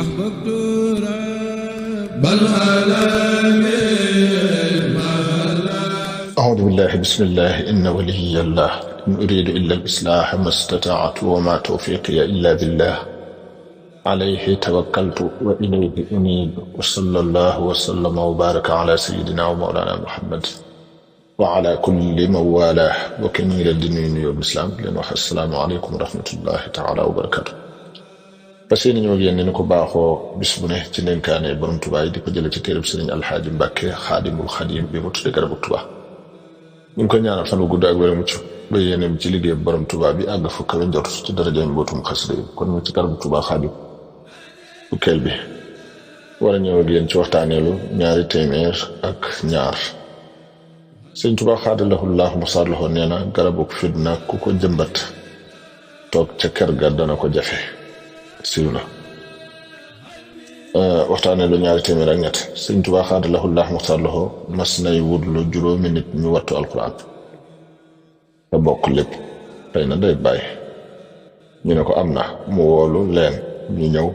أحببت رب العالمين. أعوذ بالله بسم الله إن ولي الله إن أريد إلا الإصلاح ما استطعت وما توفيقي إلا بالله عليه توكلت وإليه أنيب وصلى الله وسلم وبارك على سيدنا ومولانا محمد وعلى كل من والاه وكميل الدين والإسلام لأنه السلام عليكم ورحمة الله تعالى وبركاته. فسيني نيوغي نكو باخو بسبونه ci ndénkaane borom Tuubaa di ko jële ci téereb Sëriñ Alxaaji Mbàkke Xaadimul Xadim bi mu tudde Garabu Tuubaa ñu ko ñaanal fan wu gudd ak wér mucc ba yéeneem ci liggéey borom Tuubaa bi àgg fu kawe njort ci daraja mbootum xasida yi kon ñu ci Garabu Tuubaa Xaadim fukkeel bi war a ñëw ak yéen ci waxtaaneelu ñaari téeméer ak ñaar. Sëriñ Tuubaa xaadalahu llaahu musaarlahu nee na garabu fitna ku ko jëmbat toog ca kër ga dana ko jafe siiw na. waxtaane lu ñaari téeméer ak ñett. Sëriñ Tuubaa xaadalahu llaahu muxtaarlahu mas nay wut lu juróomi nit ñu wattu alquran te bokk lépp xëy na day bàyyi ñu ne ko am na mu woolu leen ñu ñëw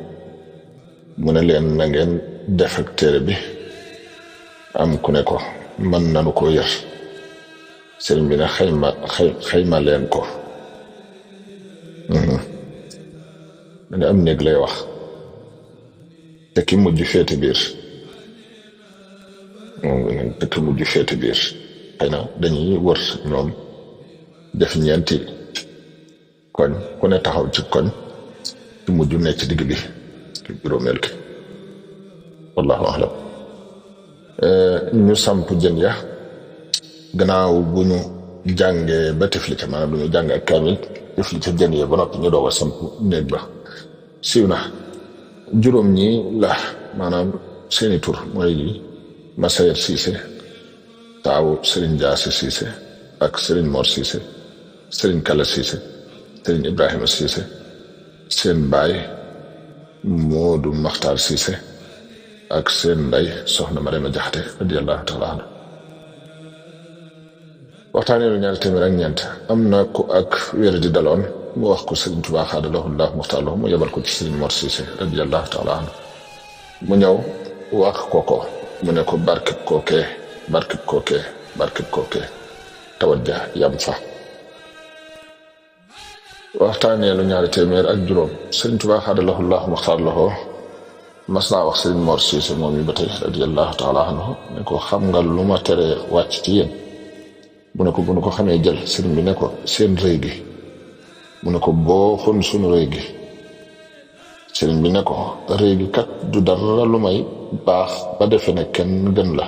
mu ne leen na ngeen def ak téere bi am ku ne ko mën nanu ko yër sëriñ bi ne xayma leen ko ne am néeg lay wax te ki mujj féete biir xëy na dañuy wër ñoom def ñeenti koñ ku ne taxaw ci koñ ki mujj nekk ci digg bi ki juróomeel ki wallahu a'lam. ñu samp jën ya gannaaw bu ñu jàngee ba tifli ca maanaam lu ñu jàng ak kaamil tifli ca jën ya ba noppi ñu doog a samp néeg ba siiw na. juróom ñi la maanaam seeni tur mooy Masayer Siise taawu Sëriñ Jaase Siise ak Sëriñ Mor Siise Sëriñ Kala Siise Sëriñ Ibrahima Siise seen baay Moodu Maxtaar Siise ak seen ndey soxna Marema Jaxate radiyallahu taala anha. waxtaanee lu ñaari téeméer ak ñeent. am na ku ak wér di daloon mu wax ko Sëriñ Tuubaa xaadalahu llaahu muxtaarlahu mu yebal ko ci Sëriñ Mor Siise radiyallahu taala anhu mu ñëw wax ko mu ne ko barkeb kookee tawat ja yam fa. waxtaanee lu ñaari téeméer ak juróom. Sëriñ Tuubaa xaadalahu llaahu muxtaarlahu mas naa wax Sëriñ Mor Siise moom yi ba tey radiyallahu taala anhu ne ko xam nga lu ma tere wàcc ci yéen mu ne ko bu nu ko xamee jël. sëriñ bi ne ko seen rëy gi mu ne ko boo xon sunu rëy gi. sëriñ bi ne ko rëy gi kat du dara lu may baax ba defe ne kenn gën la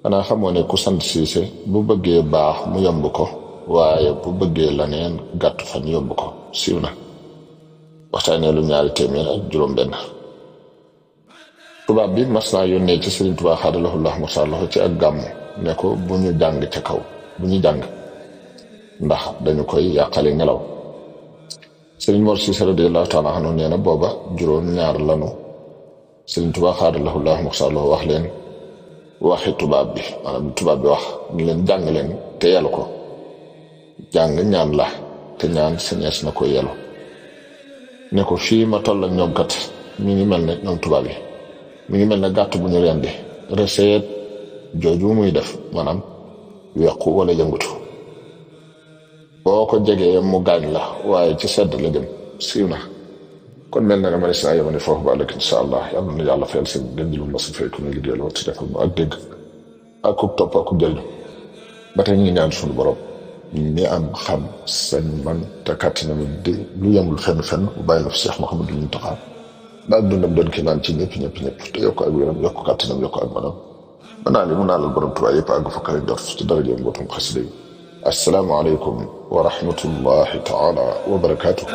xanaa xamoo ne ku sant Siise bu bëggee baax mu yomb ko waaye bu bëggee laneen gàtt fan yomb ko siiw na. waxtaanee lu ñaari téeméer ak juróom benn. tubaab bi mas naa yónnee ci Sëriñ Tuubaa xaadalahu llaahu muxtaarlahu ci ak gàmmu ne ko bu ñu jàng ca kaw bu ñu jàng ndax dañu koy yàqale ngelaw. Sëriñ Mor Siise radiyallahu taala anhu nee na booba juróom ñaar lanu. Sëriñ Tuubaa xaadalahu llaahu muxtaarlahu wax leen waxi tubaab bi maanaam tubaab bi wax ñu leen jàng leen te yelu ko. jàng ñaan la te ñaan sañees na ko yelu ne ko fii ma toll ak ñoom kat mi ngi mel ne ñoom tubaab yi mi ngi mel ne gàtt bu ñu rendi reseet jooju muy def maanaam wequ wala yëngutu boo ko jegee mu gaañ la waaye ci sedd la jëm siiw na. kon mel na ne ma ne saa yemane foofu ba ëllëg insha allah yàlla na yàlla fayal seen gën ji lu ma si fay ku ñu liggéeyal wa ci defal ma ak dégg ak ku topp ak ku jëriñu ba tey ñu ngi ñaan suñu borom ñi am xam sañ man te kàttanam di lu yemul fenn bu bàyyi la fi Cheikh Mouhamadou Mountakha ba ak dundam doon kii naan ci ñëpp te yokk ak wéram yokk kàttanam yokk ak manam ba naa li mu naalal borom Tuubaa yëpp àgg fa kare jot ci daraja mbootum xasida yi. assalaamu aleykum wa rahmatullahi taala wa barakaatuh.